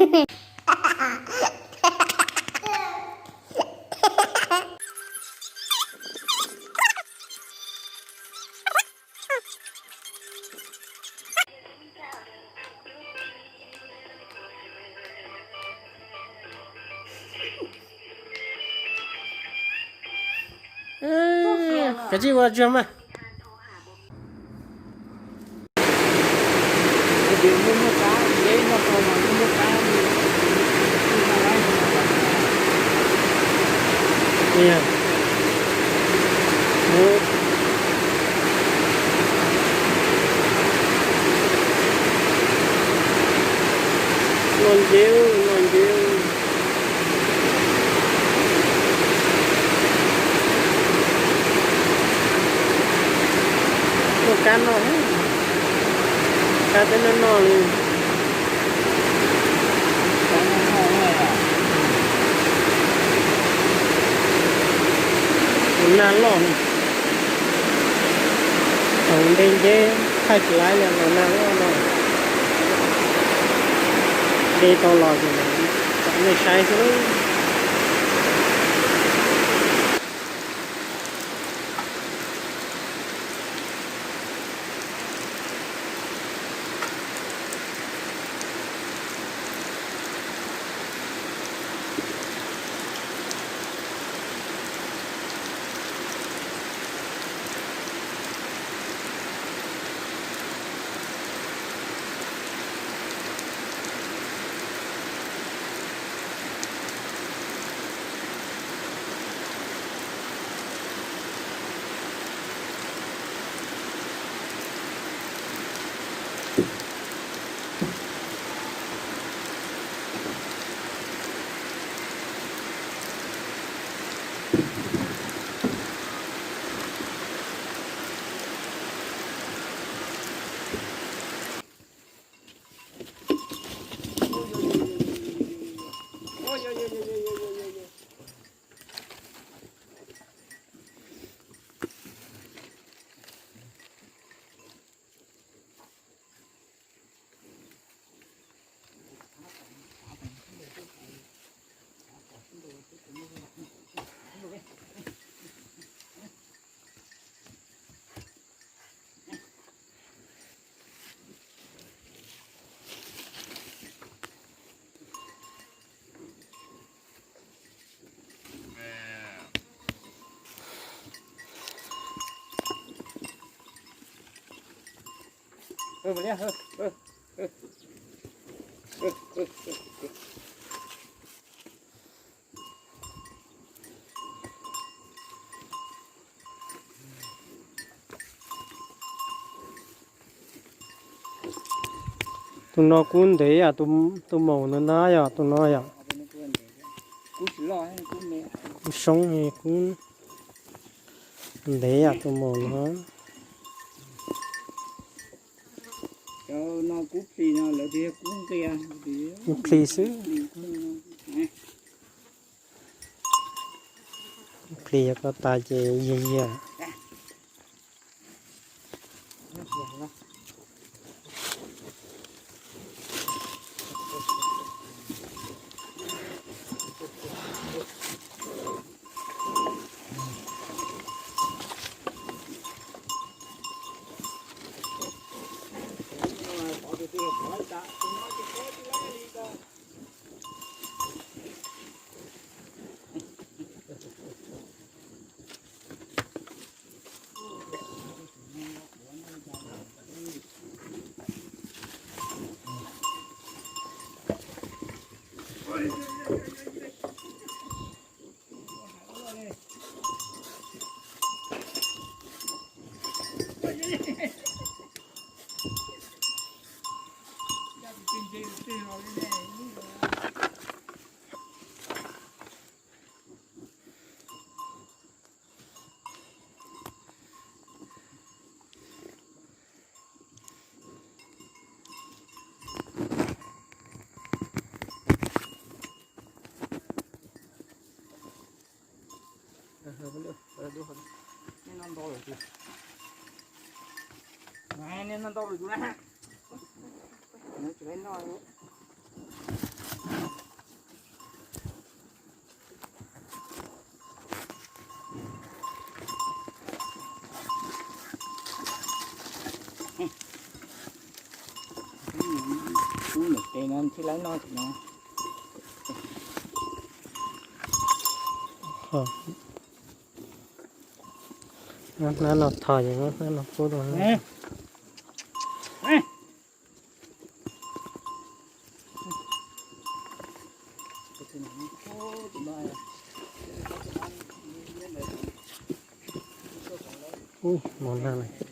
Kav tsij ua tsuag mas. Noj nceb, noj nceb. Muaj kab noj, kab twb noj noj li. Tus nag loj, thaum nte nceb thaij tsis laib li los nag loj no. Nte tau los ces nej saib xwb. Tus no kub ntev yom, tus maum no na yom, tus no yom. Kub soob, kub ntev yom, tus maum no. Kub plig xwb. Plig yog koj tas ces yiag yiag. Nej noj ntau lawm tus na. Tsis laib noj. Tes no thiaj laib noj no. Hnab no thom ces muab hnab no pub rau. Ub, mos nag na.